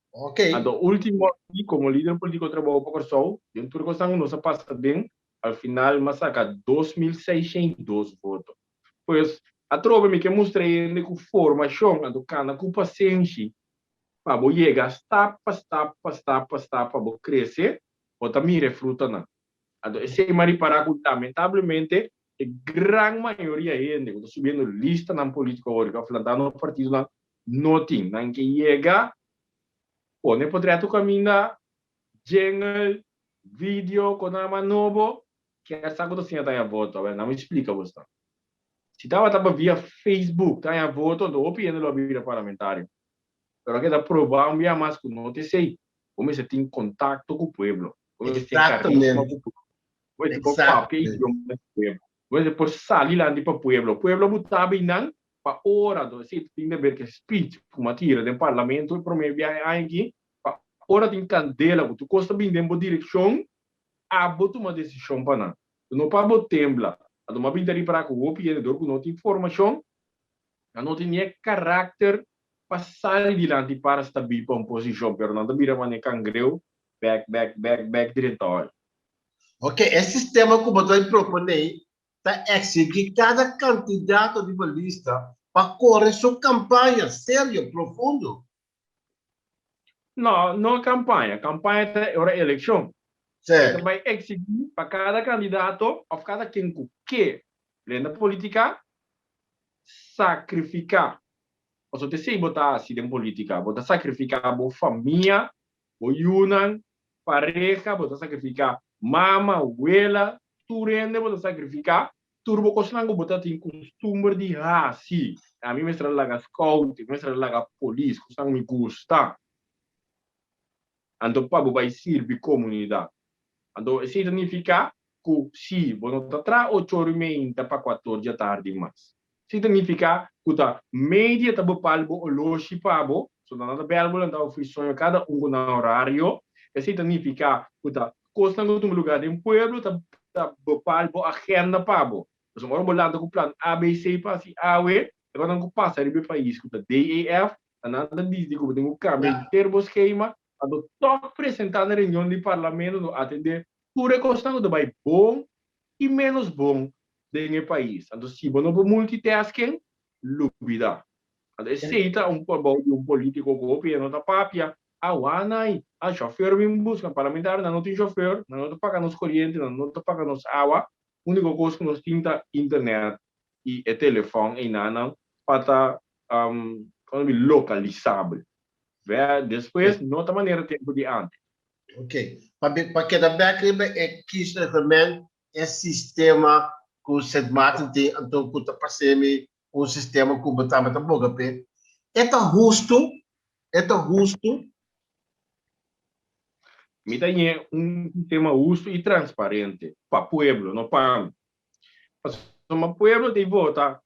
Anto ultimo aki komo lider politiko Trabou pa Kòrsou, den tur e kosnan ku nos a pasa den, al final mi a saka 2602 voto. Pues, atrobe mi ke mustra hende ku formashon, anto kana ku pasenshi pa bo yega stap pa stap pa stap pa stap pa bo krese, bo ta mira e frutanan. Anto esei mi a ripará ku lamentablemente e gran mayoria hende ku ta subiendo listanan politiko awor ku a flantando partidonan no tin. Nan ke yega pone potreto kaminda, jingle, video ku nan a nobo, kier sa ku ta siña ta haña voto. Awor nan mi splika bo esnan. Si tabata pa via Facebook ta haña voto anto hopi hende lo a bira parlamentario. Pero a keda proba un bia mas ku no ta esei. Bo mester tin kontakto ku pueblo. Bo mester tin karisma ku pueblo. Bo mester por papia idioma di pueblo. Bo mester por sali lanti pa pueblo. Pueblo bo ta beinan pa ora do esei tin de ber ku e speech ku mi a tira den parlamento e prome biahe aña aki, pa ora tin kandela ku tur kos ta bini den bo direkshon, abo tuma desishon pa nan. No pa bo tembla. Anto mi a bin ta ripará ku hopi hende dor ku no tin formashon, nan no tin ni e karakter pa sali dilanti para stabil pa un posishon, pero nan ta bira manera kangreu, bèk, bèk, bèk, bèk drenta oi. Ok, e sistema ku bo ta proponé ta exigí kada kandidato riba lista pa kore su kampaña serio, profundo. No, no kampaña. Kampaña ta e ora elekshon. E ta bai exigí pa kada kandidato òf kada ken ku ke drenta politika sakrifiká. Pasobra ta esei bo ta hasi den politika, bo ta sakrifiká bo famia, bo yunan, pareha, bo ta sakrifiká mama, wela, tur hende bo ta sakrifiká, tur bo kosnan ku bo ta tin kustumber di hasi. Ami mester a laga scout, mi mester a laga polis, kosnan ku mi gusta. Anto pa bo bai sirbi komunidat. Anto esei ta nifiká ku si bo no ta traha ocho ora i meinta pa kuator di atardi mas. Esei ta nifiká ku ta media ta bepal bo oloshi pa bo, so nan ta bèl bo lanta bo fui soño kada un ku nan orario. Esei ta nifiká ku ta kosnan ku tuma lugá den pueblo ta ta bepal bo agenda pa bo. Pasobra ora bo lanta ku plan A, B, C pa hasi awe, e kosnan ku pasa riba e pais ku ta D, E, F, ta nan ta disdi ku bo tin ku kambia henter bo skema, anto tòg presentá na reunion di parlamento no atendé tur e kosnan ku ta bai bon i ménos bon den e pais. Anto si bo no por multitasking, lubida. Anto esei ta un trabou di un politico ku hopi hende no ta papia, ah wanai, ah chauffeur bin buska, parlamentarionan no tin chauffeur, nan no ta paga nos koriente, nan no ta paga nos awa, uniko kos ku nos tin ta internet i e telefòn einanan pa ta lokalisabel. Despues no ta manera tempu di antes. Ok. Pa pa keda bek riba e kiesreglement, e sistema ku Sint Maarten tin anto ku ta parse mi un sistema ku bo tambe ta boga p'e. E ta hustu? E ta hustu? Mi ta ñe un sistema hustu i transparente pa pueblo, no pa mi. Pasobra pueblo ta vota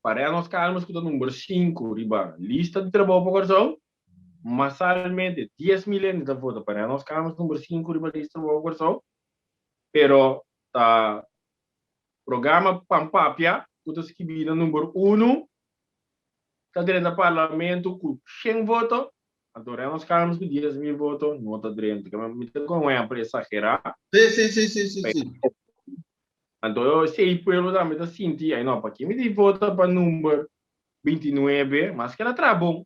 pa Reynolds Calmes ku ta number sinku riba lista di Trabou pa Kòrsou. Masalmente 10,000 hende ta vota pa Reynolds Calmes number sinku riba lista di Trabou pa Kòrsou. Pero ta programa Pan Papia ku ta skibí na number unu ta drenta parlamento ku 100 voto. Anto Reynolds Calmes ku 10,000 voto no ta drenta. Mi ta kon ehèmpel esagerá. Sí, sí, sí, sí, sí, sí. Anto esei pueblo tambe ta sinti, ay no, paki mi ta vota pa number 29, maske el a traha bon.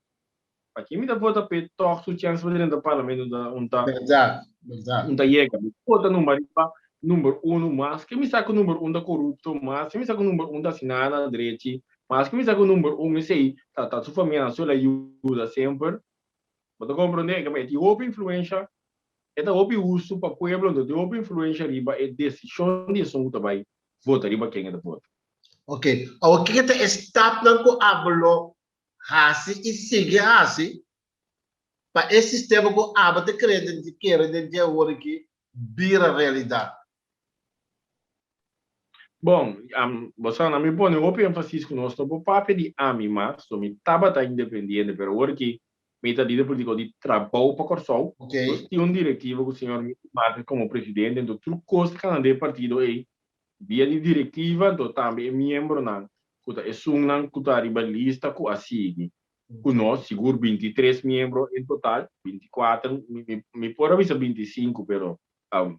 Paki mi ta vota p'e tòg su chèns pa drenta parlamento un ta Bèrdat, bèrdat. un ta yega. Mi vota number riba number unu, maske mi sa ku number un ta korupto, maske mi sa ku number un ta hasi nada drechi, maske mi sa ku number un esei ta ta su famia nan so el a yuda semper. Bo ta komprondé? E tin hopi influensha. E ta hopi hustu pa pueblo, anto tin hopi influensha riba e desishon di esun ku ta bai vota riba ken e ta vota. Ok, awor kiko ta e stapnan ku abo lo hasi i sigui hasi pa e sistema ku abo ta kere den kere den dje awor aki bira realidat? Bon, bo sa, na mi pone hopi énfasis ku nos no por papia di ami mas, so mi tabata independiente, pero awor ki mi ta lider politico di Trabou pa Kòrsou. Nos tin un direktiva ku señor Mickey Martes komo presidente, enton tur kos ta kana den e partido ei via di direktiva, enton tambe e miembronan ku ta esunnan ku ta riba lista ku a sigui ku nos, sigur 23 miembro en total, 24, mi por a bisa 25 pero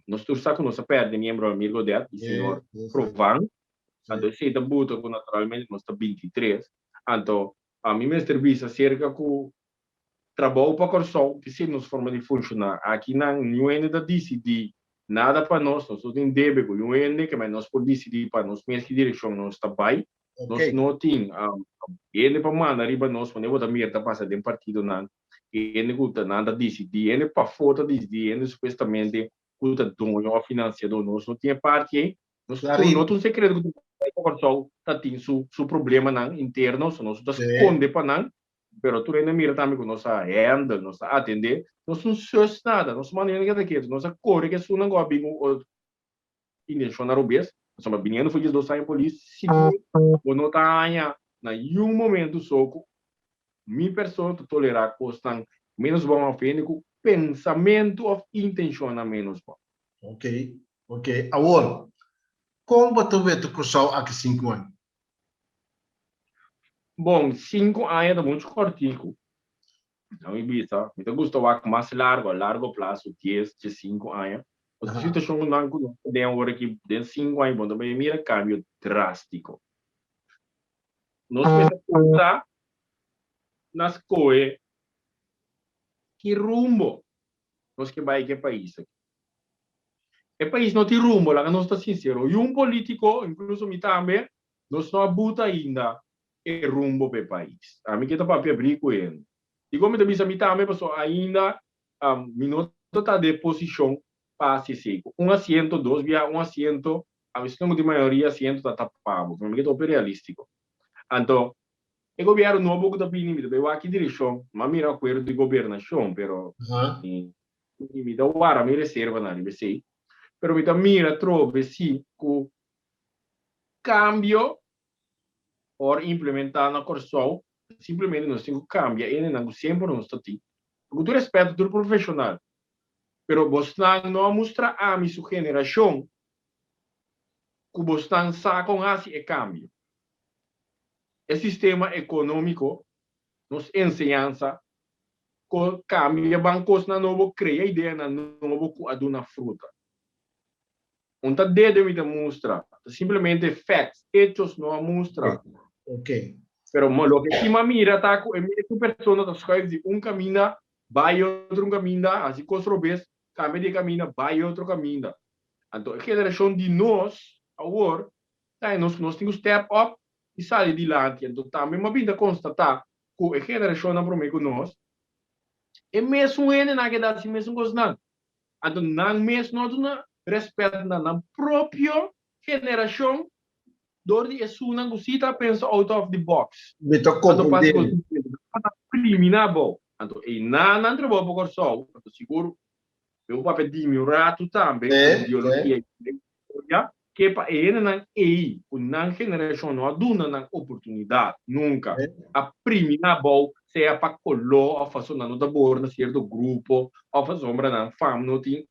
nos tur sa ku nos a pèrdè miembro Amir Godet i señor Provan, anto esei ta buta ku naturalmente nos ta 23, anto Ami mester bisa acerca cu Trabou pa Corsou ki si nos forma di funciona. Aki nan niun hende ta dicidi nada pa nos, nos no tin debe cu niun hende, kemey nos por dicidi pa nos mes ki direccion nos ta bay. Nos no tin hende pa manda riba nos, manera bo ta mira ta pasa den partidonan, hende cu ta nan ta dicidi, hende pafo ta dicidi, hende supuestamente cu ta doño of financiador, nos no tin e parti ey. Nos tur no ta un sekreto ku tur Kòrsou ta tin su su problemanan interno, so nos ta skonde pa nan, pero tur hende mira tambe ku nos a handle, nos a atendé, nos no sus nada, nos manda hende keda ketu, nos a kore ku esunnan ku a bin ku intenshonnan robes, pasobra biniendo for 12 aña polis, sigur bo no ta haña na niun momento so ku mi persona ta tolerá kosnan ménos bon òf hende ku pensamentu òf intenshonnan ménos bon. Ok, Ok, awor, kon bo ta weta Kòrsou aki sinku aña? Bon, sinku aña ta muchu kòrtiku. Na mi bista, mi ta gusta wak mas largu, a largo plaso, 10, 15 aña. Pasobra situashon ku nan ku nos ta den awor aki, den sinku aña bo ta bai mira kambio drástiko. Nos mester pensa na skohe ki rumbo nos ke bai ku e pais aki. E pais no tin rumbo, laga nos ta sincero. Y un politico, incluso mi tambe, nos no a buta ainda e rumbo pa e pais. Ami ke ta papia bri cu hende. Dicon mi ta bisa mi tambe? Pasobra ainda mi no ta ta den posicion pa haci esey. Cu un asiento, dos bia un asiento, a veces no cu tin mayoria asiento ta tapa bo. Mi ke ta hopi realistico. Anto, e gobierno nobo cu ta bini, mi ta bay wak ki direccion. Mi a mira acuerdo di gobernacion, pero mi Mi ta wara mi reservanan riba esei, pero mi ta mira atrobe si ku kambio por implementá na Kòrsou, simplemente nos tin ku kambia e hendenan ku semper nos ta tin. Ku tur respeto tur profeshonal, pero bosnan no a mustra ami su generashon ku bosnan sa kon hasi e kambio. E sistema ekonómiko, nos enseñansa, Ko kambia ban kosnan nobo, krea ideanan nobo ku a duna fruta. Un ta dede mi ta mustra, ta simplemente facts, hechos no a mustra. Pero loke si m'a mira ta ku e mesun persona ta schuif di un kaminda bai otro un kaminda, hasi kos robes, kambia di e kaminda bai otro kaminda. Anto e generashon di nos awor ta e nos ku nos tin ku step up i sali dilanti. Anto tambe m'a bin ta konstatá ku e generashonnan promé ku nos, e mesun hendenan a keda hasi mesun kosnan. Anto nan mes no a duna rèspèt na nan propio generashon dor di esunnan ku sí ta pensa out of the box. Mi ta Anto pasa komprendé. kos diferente. Nan ta kriminá bo. Anto einan nan trabou pa Kòrsou, anto sigur mi por papia di mi un ratu tambe, ku ideologia i historia. Ke pa e hendenan ei ku nan generashon no a duna nan oportunidat nunka, a primi nan abou, sea pa koló òf pasobra nan no ta bor na sierto grupo òf pasobra nan fam no tin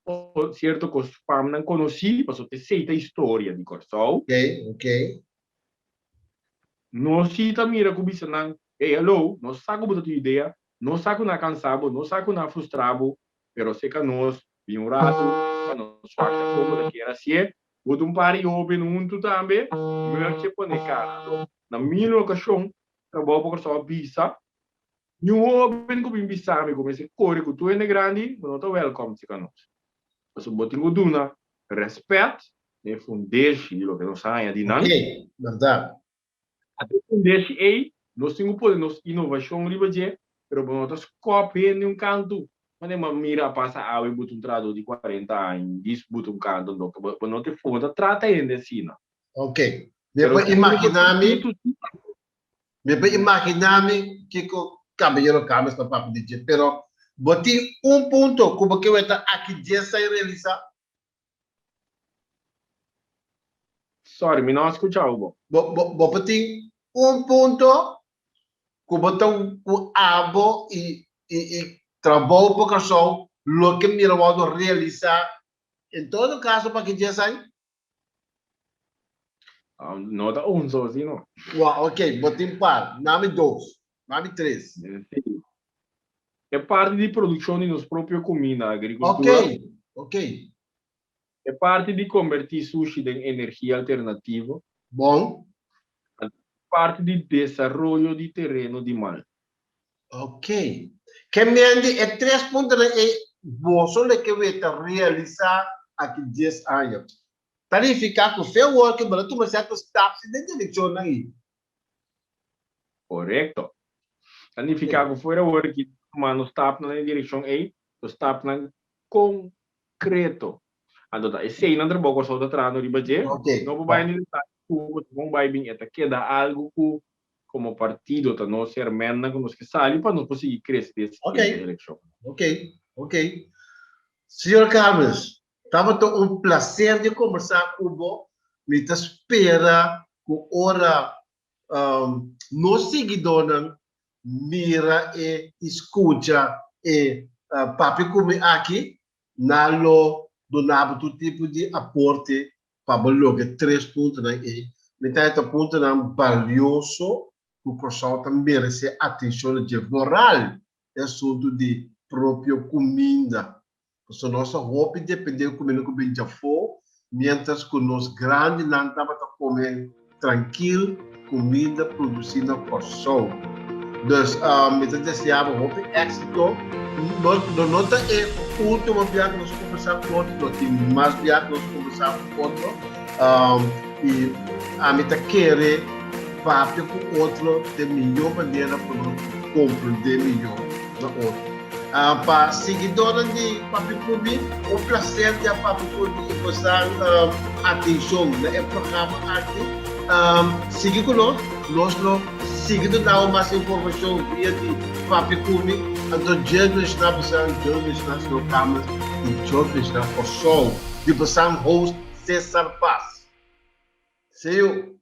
sierto kos famnan konosí, pasobra esei ta historia di Kòrsou. Nos si ta mira ku bisa nan, Hey, hallo, nos sa ku bo ta tin idea, nos sa ku nan a kansa bo, nos sa ku nan a frustra bo, pero seka nos Bin un ratu pa nos wak ta como ta kier hacié. Bo ta un par di hoben huntu tambe, merche pone cara. Anto, na mi ocasion, trabou pa Corsou a bisa, Niun hoben cu bin bisa mi cu mester core cu tur hende grandi, bo no ta welcome cerca nos. Pasobra bo tin cu duna respet na e fundeshi di loke nos haña di nan. Ok, berdad. A e fundeshi ei, nos tin ku pone nos inovashon riba dje, pero bo no ta skòp hende un kantu. Manera bo a mira a pasa awe bo ta un trahadó di kuarenta aña, dis bo ta un kantu, anto bo no te bo ta trata hende asina. Ok. Mi por imaginá mi, mi por imaginá mi kiko Caballero Carlos ta papia di dje, pero bo tin un punto ku bo ke weta aki dje sai realisá? Sorry, mi no a scucha bo. Bo, bo, bo por tin un punto cu bo ta cu abo y, y, y trabou pa Kòrsou loke mira wòrdu realisá en todo caso pa ki djes ai? No ta un so si no. Wa, ok, bo tin par. Nami dos. Nami tres. Sí. E parti di produkshon di nos propio kuminda, agrikultura. Ok, ok. E parti di kombertí sushi den energia alternativo. Bon. E parti di desaroyo di tereno di mal. Ok. Ke mendi e tres puntonan ei boso lo ke weta realisá aki dies aña. Ta nifiká ku fe awor ke bo ta tuma sierto stap si den direkshonnan ei. Korekto. Ta nifiká ku fuera awor ki tumando stapnan den e direkshon ei, ta stapnan konkreto. Anto ta eseinan trabou Kòrsou ta trahando riba dje. No por bai den detaye ku kon bai bin e ta keda algu ku komo partido ta nos hermennan ku nos ke sali pa nos por sigui krese den e siguiente elekshon. Ok, ok. Señor Carmes, tabata un plaser di kombersá ku bo. Mi ta spera ku ora nos siguidónan mira e i skucha e papia ku mi aki, nan lo duna bo tur tipo di aporte pa bo logra e tres puntonan ei. Mi ta heta puntonan balioso ku Kòrsou ta meresé atenshon na dje, vooral e asuntu di propio kuminda. Pasobra nos ta hopi dependé di kuminda ku bin djafó, miéntras ku nos grandinan tabata kome trankil kuminda produsí na Kòrsou. Dus mi ta deseá bo hopi éksito. No no ta e último bia ku nos kombersá ku otro, lo tin mas bia ku nos kombersá ku otro. I ami ta kere papia ku otro den mihó manera pa nos komprendé mihó na otro. Pa siguidónan di Papi Cubi, un placer di a papia cu di bosan atencion na e programa aki. Sigui cu nos, nos lo sigui duna bo mas informacion via di Papi Cubi. Anto dje mencioná bosan, dje mencioná señor Camus y dje mencioná Kòrsou di bosan host Cesar Paz. See you!